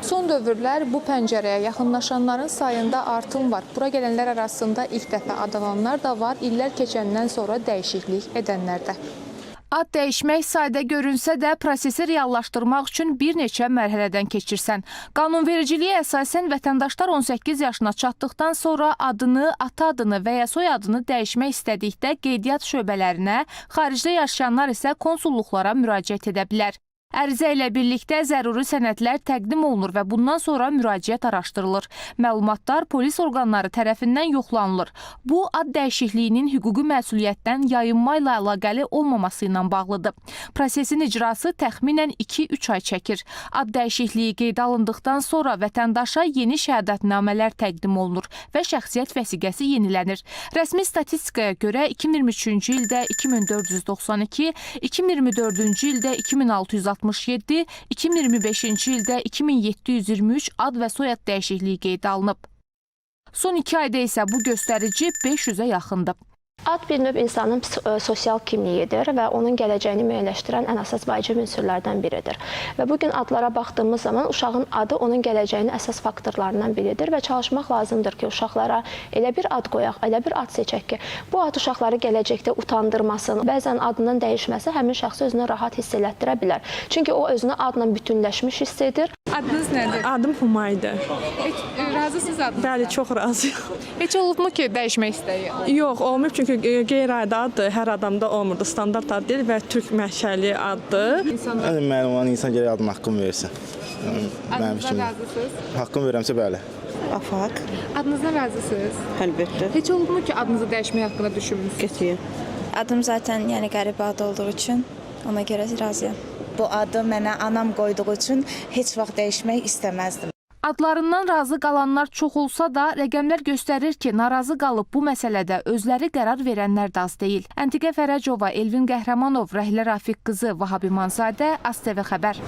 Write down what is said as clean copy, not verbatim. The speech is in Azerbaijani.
Son dövrlər bu pəncərəyə yaxınlaşanların sayında artım var. Bura gələnlər arasında ilk dəfə ad alanlar da var, illər keçəndən sonra dəyişiklik edənlər də. Ad dəyişmək sadə görünsə də, prosesi reallaşdırmaq üçün bir neçə mərhələdən keçirsən. Qanunvericiliyə əsasən vətəndaşlar 18 yaşına çatdıqdan sonra adını, ata adını və ya soyadını dəyişmək istədikdə qeydiyyat şöbələrinə, xaricdə yaşayanlar isə konsulluqlara müraciət edə bilər. Ərizə ilə birlikdə zəruri sənədlər təqdim olunur və bundan sonra müraciət araşdırılır. Məlumatlar polis orqanları tərəfindən yoxlanılır. Bu, ad dəyişikliyinin hüquqi məsuliyyətdən yayınma ilə əlaqəli olmaması ilə bağlıdır. Prosesin icrası təxminən 2-3 ay çəkir. Ad dəyişikliyi qeydə alındıqdan sonra vətəndaşa yeni şəhadətnamələr təqdim olunur və şəxsiyyət vəsiqəsi yenilənir. Rəsmi statistikaya görə 2023-cü ildə 2492, 2024-cü ildə 2667, 2025-ci ildə 2723 ad və soyad dəyişikliyi qeydə alınıb. Son 2 ayda isə bu göstərici 500-ə yaxındır. Ad bir növ insanın sosial kimliyidir və onun gələcəyini müəyyənləşdirən ən əsas vacib ünsürlərdən biridir. Və bu gün adlara baxdığımız zaman uşağın adı onun gələcəyinin əsas faktorlarından biridir və çalışmaq lazımdır ki, uşaqlara elə bir ad qoyaq, elə bir ad seçək ki, bu ad uşaqları gələcəkdə utandırmasın. Bəzən adının dəyişməsi həmin şəxsi özünü rahat hiss elətdirə bilər. Çünki o özünü adla bütünləşmiş hiss edir. Adınız nədir? Adım Humaydır. Heç razısınız adınızdan? Bəli, çox razıyam. Heç olubmu ki, dəyişmək istəyi? Yox, olmayıb çünki qeyri-adi addır, hər adamda olmurdu. Standart ad deyil və türk mənşəli addır. Ən mənim olan insan gərək adın haqqını versin. Yəni, mənim Adınızdan fikrim. razısınız? Haqqını verəmsə bəli. Afaq, Adınızdan razısınız? əlbəttə. Heç olubmu ki, adınızı dəyişmək haqqında düşünmüsünüz? Qətiyyən. Adım zaten yəni qəribə ad olduğu üçün ona görə razıyam. Bu adı mənə anam qoyduğu üçün heç vaxt dəyişmək istəməzdim. Adlarından razı qalanlar çox olsa da, rəqəmlər göstərir ki, narazı qalıb bu məsələdə özləri qərar verənlər də az deyil. Əntiqə Fərəcova, Elvin Qəhrəmanov, Rəhilə Rafiq qızı, Vahab İmanzadə, ASTV xəbər.